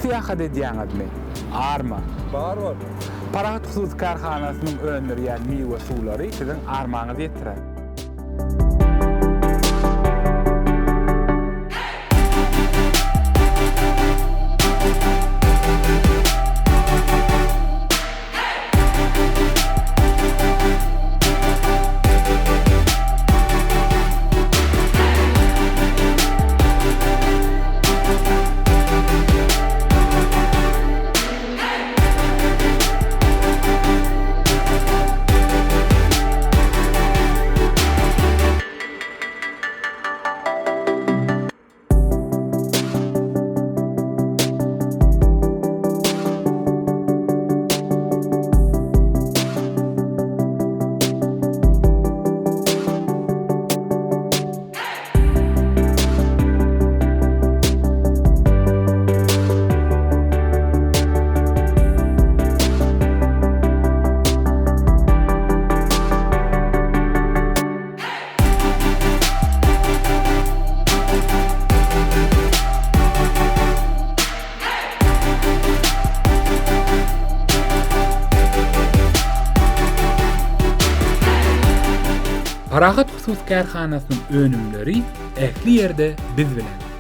Syýahat edýäňizmi? Arma. Bar bol. Parahat hususy kärhanasynyň öndürýän miwe suwlary siziň armaňyzy ýetirer. Parahat hususy kärhanasynyň önümleri ähli ýerde biz bilen!